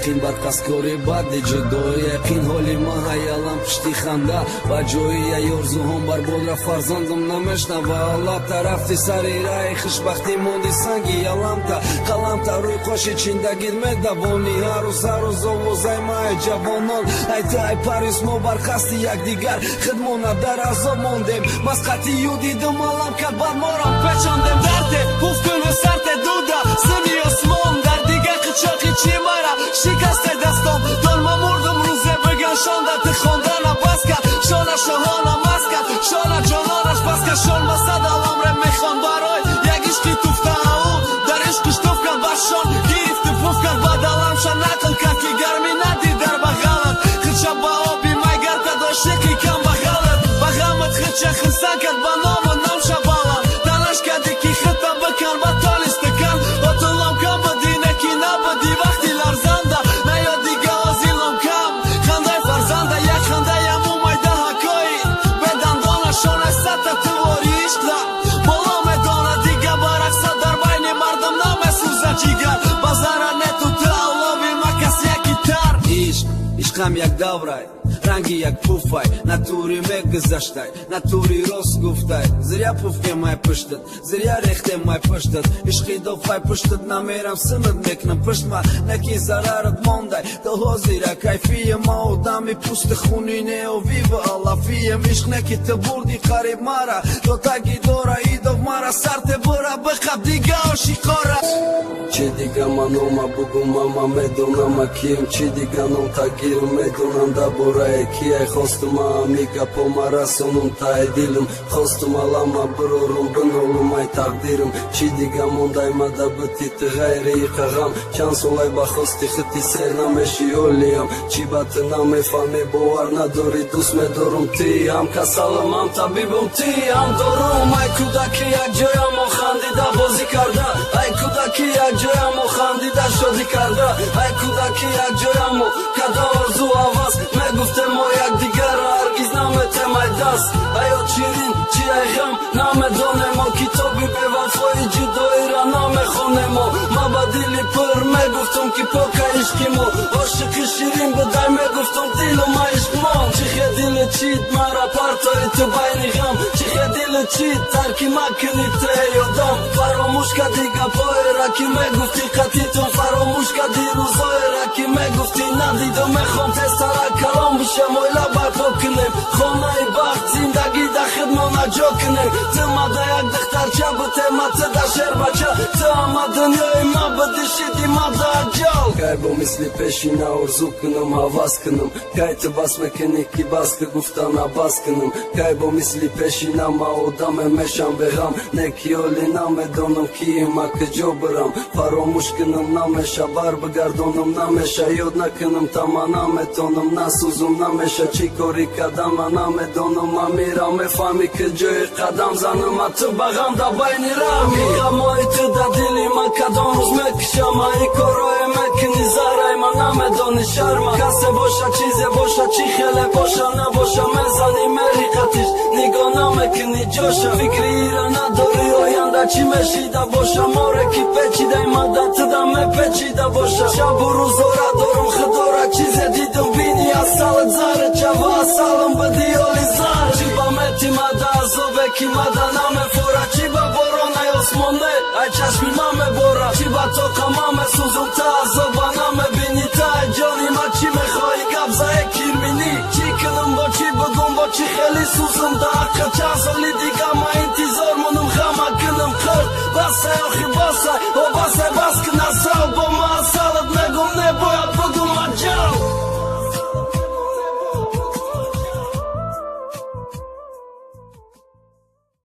Қин барқаскори баъди ҷудоӣ, яқин ҳоли ма ҳаялам пушти ханда. Ба ҷои яй орзуҳом барбод рафт, фарзандам намешнава. Алла тарафти сари раҳи хушбахтӣ монди, санги яламта қаламта рӯй қоши чиндагир медавонӣ. Ҳар рӯз, ҳар рӯз овозаи ма, ай ҷавонон, ай ту, ай Парис, мо барқасти якдигар хидмона дар азоб мондем. Масқати ю дидум, алам кард, бад морам печондем. Дарте пуф куну сарте дуда сими осмон, дар дига қичоқи чи мара шикасте дастом. Донма мурдум, рӯзе биган шонда ты хондана бас кард, шона шоҳона мас кард, шона ҷононаш бас кард, шон масад аламре мехон барой як ишқи туфта. Ау дар ишқиш туф кард, ба шон гирифту пуф кард, ба даламша нақл кард, ки гармӣ надид дар бағалат. Хича ба оби майгар кард, ошиқи кам бағалат, ба ғамат хича хирсан кард, ба ному номша баланд талаш карди, ки хита бикан ба толи стакан. Отулом кам буди, не ки набуди вақти ларзанда, наё дига озилом кам. Хандай фарзанда, як хандаям умайда ҳакои бедандона, шона сата тувори ишқда боло медона. Дига барақса дар байни мардум намесӯза ҷигар, ба зара нету ту аллови макас яки тар. Ишқ, ишқам як даврай, ранги як пуфай, натури мегузаштай, натури рост гуфтай. Зря пуфкем ай пуштат, зря рехтем ай пуштат, ишқи дофай пуштат намерам, синат мекунам пуштма, неки зарарат мондай то ҳозира кайфия. Ма одами пусти хуни неовива алафиям, ишқ неки ту бурди қариб мара то таги дора идов мара сарте бура биқаб дига ошиқора. Чи дига манома бугум, мама медонама кием, чи дига ном тагирм, медонам дар бораи кияй. Хостум ами гапома расонум таи дилум, хостум алама бирорум, бинолум ай тақдирум. Чи дига мондай мада бити ту ғайри иқа ғам? Чанд солай ба хости хити сер намеши олиям. Чи ба ту намефаҳмӣ, бовар надорӣ, дӯст медорум ти ҳам касалам, ҳам табибум ти ҳам дорум. Ай кӯдаки якҷоямо хандида бозӣ карда, ай кӯдаки якҷоямо хандида шодӣ карда, ай кӯдаки якҷоямо када орзу ҳавас мегуфтем, мо якдигарро ҳаргиз наметем ай даст. Ҳаёт ширин чи ай ғам намедонемо, китоби бевафои ҷудоиро намехонемо. Ма ба дили пур мегуфтум, ки пока ишқи мо, ошиқи ширин будай, мегуфтум дилума ишқмон. Чи хе дили чит мара партои ту байни ғам, чи хе дили чит тарки макунӣ ту, эй одам? Фаромӯш кардӣ гапҳоеро, ки мегуфтӣ қатитун, фаромӯш кардӣ рӯзҳоеро, ки мегуфтӣ надидум. Мехом тезтара калон бишам, оила барпо кунем, хонаи бахт зиндагӣ да хидмона ҷо кунем. Ту мада як духтарча бутема, ту да шербача, ту ҳама дунёи ма буди, шиди мада аҷал. Кай бо мисли пешина орзу кунам, ҳавас кунам? Кай ту бас мекунӣ, ки бас ки гуфтана бас кунам? Кай бо мисли пешина ма одаме мешам беғам? Некиёли намедонам кима, куҷо бирам. Фаромӯш кунам намеша, бар бигардонам намеша, ёд накунам тама наметонам, насӯзум намеша, чӣ корӣ кардама намедонам. Ма мирам, мефаҳмӣ, ки ҷои қадам занам, ма ту ба ғам да байни рами. Ғамои ту да дили ма кадом рӯз мекушам, ай корое мекунӣ зарай ма намедонӣ шарма. Касе боша, чизе боша, чӣ хеле боша набоша, мезанӣ мериқатиш, нигоҳ намекунӣ ҷоша. Фикри ира надорӣ, оянда чӣ мешида боша, море ки печидай мада туда мепечида боша. Шабу рӯзора дорум худора, чизе дидум бини, асалат заре чава, асалам бади оли зар. Чӣ ба мети мада азобе, ки мада намефора? Чӣ ба боронай осмоне ай чашми ма мебора? Чӣ ба